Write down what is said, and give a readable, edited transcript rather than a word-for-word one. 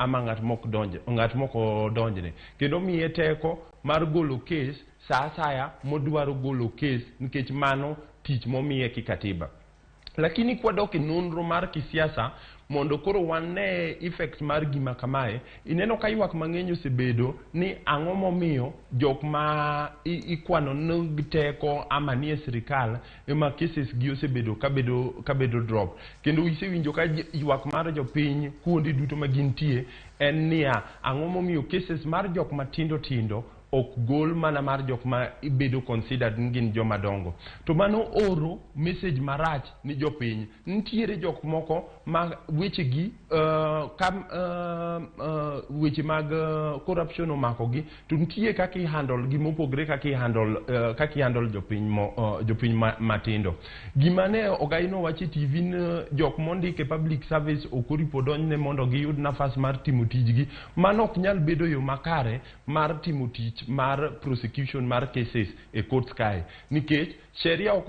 Ama ng'at mok donj, ng'at mok odonjne, kendo miye teko mar golo kes sa asaya modwaro golo kes, nikech mano tich momiye ki katiba. Lakini kwadok e nonro mar kisiasa mondo koro wane effect mar gima kamae, ineno ka ywak mang'eny osebedo ni ang'o momiyo jok ma ikwano ni teko ama nie sirikal ema cases gi osebedo kabedo drop. Kendo isewinjo ka ywak mar jopiny kuonde duto ma gintie en niya, ang'o momiyo cases mar jok matindo tindo ok gol mana mar jok ma ibedo considered ni gin joma dongo? To mano oro message marach ni jopiny. Nitiere jok moko ma wechegi ka weche mag corruption omakogi, to nitie kaka i-handle gi mopogre kaka i-handle jopiny mo, jopiny matindo. Gima ne ogai nowacho e TV ni jok mondik e public service ok oripo donjne mondo giyud nafas mar timo tijgi, mano ok nyal bedo yo makare mar timo tich mar prosecution mar cases e courts kae, nikech sheria ok